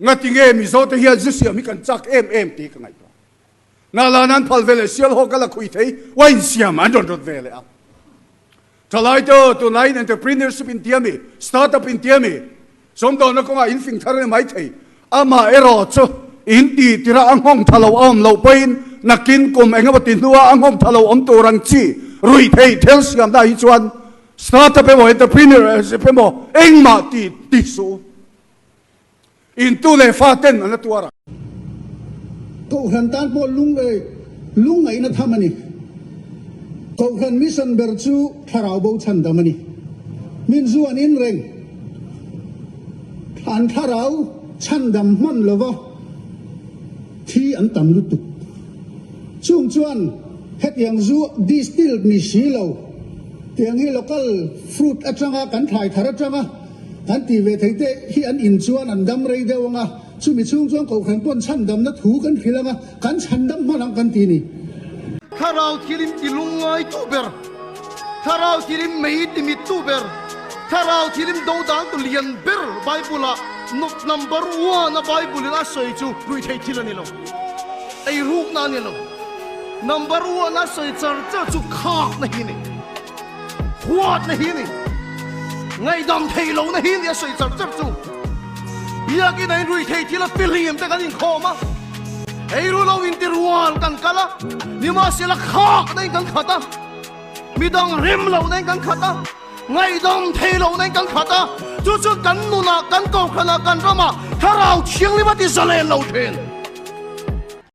Ngati nge Mizote hian zu siam hi kan chak em em tih ka ngaihtuah. Nala nan phal ve leh sial haw ka la khui thei, wine siam an rawn rawt ve leh a. Thalai te aw, tunlaiin entrepreneurship in tia mi, startup in tia mi, sawmdawlna kawngah in fing thar a ni mai thei. Amah erawh chu in tih tirah a nghawng tha lo a awm loh pawhin nakin kum eng emaw ti hnua a nghawng tha lo awm tur ang chi ruih theih thil siamna hi chuan startup emaw entrepreneurship emaw engmah tih ti suh u. In tu leh fa ten an la tuar a. Kohhran tan pawh lung eh lungngaihna tham a ni. Kohhran mission ber chu thlarau bo chhandam a ni. Min zu an in reng. An thlarau chhandam hman lova thi an tam lutuk. Chung chuan hetiang zu distilled ni si lo, tiang hi local fruit atanga kan thlai thar atanga, An tih ve theih te hi an in chuan an dam rei deuh ang a, chumi chhung chuan Kohhran pawn chhandamna thu kan hrilh ang a, kan chhandam hman ang kan ti ni. Thlarau thilim ti lungngai tu ber, Thlarau thilim mei ti mit tu ber, Thlarau thilim dodang tu lian ber Bible ah not number one a Bible in a sawi chu ruihtheih thil a ni lo, eirukna a ni lo. Number one a sawi char char chu khakna hi a ni. Huatna hi ni. Ngaihdam thei lohna hi ni a sawi char char chu. Biakin a inrui thei thil a fihlim te kan inkhawm a, eiru lo inti rual kan kal a, nimahsela khakna in kan khat a, midang rem lohna in kan khat a, ngaihdam thei lohna in kan khat a, chu chu kan nunah, kan kohhranah, kan ramah Thlarau Thianghlim a ti zalen lo thin.